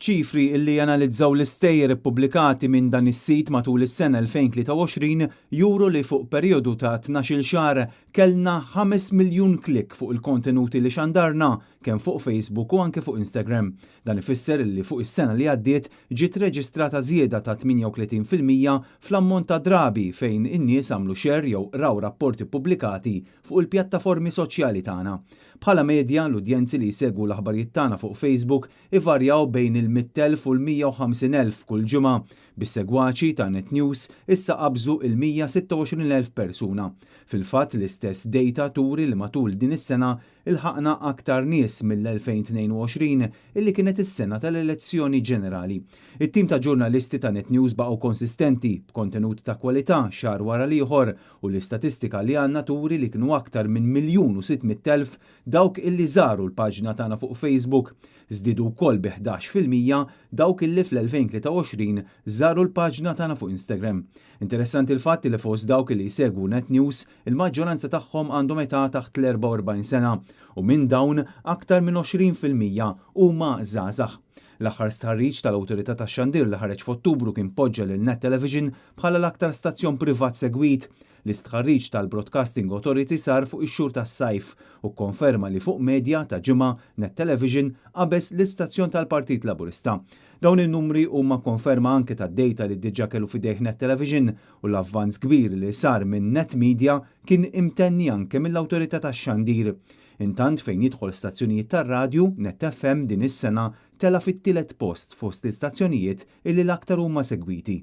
Ċifri illi janalizzaw l-istejjer ippubblikati minn dan is-sit matul is-sena 2023 juru li fuq perjodu ta' 12-il xahar kellna 5 miljun klikk fuq il-kontenuti li xandarna kemm fuq Facebook u anke fuq Instagram. Dan ifisser li fuq is-sena li għaddiet ġiet reġistrata żieda ta' 38% fl-ammont ta' drabi fejn in-nies għamlu share jew raw rapporti ppubblikati fuq il-pjattaformi soċjali tagħna. Bħala medja, l-udjenzi li jsegwu l-aħbarijiet tagħna fuq Facebook ivarjaw bejn il-100,000 u l-150,000 kull ġimgħa, bis-segwaċi ta' Net News issa qabżu il-126,000 persuna. Fil-fatt, l-istess data turi li matul din is-sena ilħaqna aktar nies mill-2022, illi kienet is-sena tal-elezzjoni ġenerali. It-tim ta' ġurnalisti ta' Net News baqgħu konsistenti b'kontenut ta' kwalità xahar wara l-ieħor u l-istatistika li għandna turi li kienu aktar minn 1,600,000 dawk illi żaru l-paġna tagħna fuq Facebook. Żdiedu wkoll bi 11% dawk illi fl-2023 żaru l-paġna tagħna fuq Instagram. Interessanti l-fatt li fost dawk illi jsegwu Net News, il-maġġoranza tagħhom għandhom età taħt l-44 sena u minn dawn aktar minn 20% huma żgħażagħ. L-aħħar stħarriġ tal-Awtorità tax-Xandir li ħareġ f'Ottubru kien poġġa lil Net Television bħala l-aktar stazzjon privat segwit. L-istħarriġ tal-Broadcasting Authority sar fuq ix-xhur tas-sajf u kkonferma li fuq medja ta' ġimgħa Net Television qabeż l-istazzjon tal-Partit Laburista. Dawn in-numri huma konferma anke tad-data li diġà kellu f'idejh Net Television u l-avvanz kbir li sar minn Net Media kien imtenni anke mill-Awtorità tax-Xandir. Intant, fejn jidħol stazzjonijiet tar-radju, Net FM din is-sena tela' fit-tielet post fost l-istazzjonijiet illi l-aktar huma segwiti.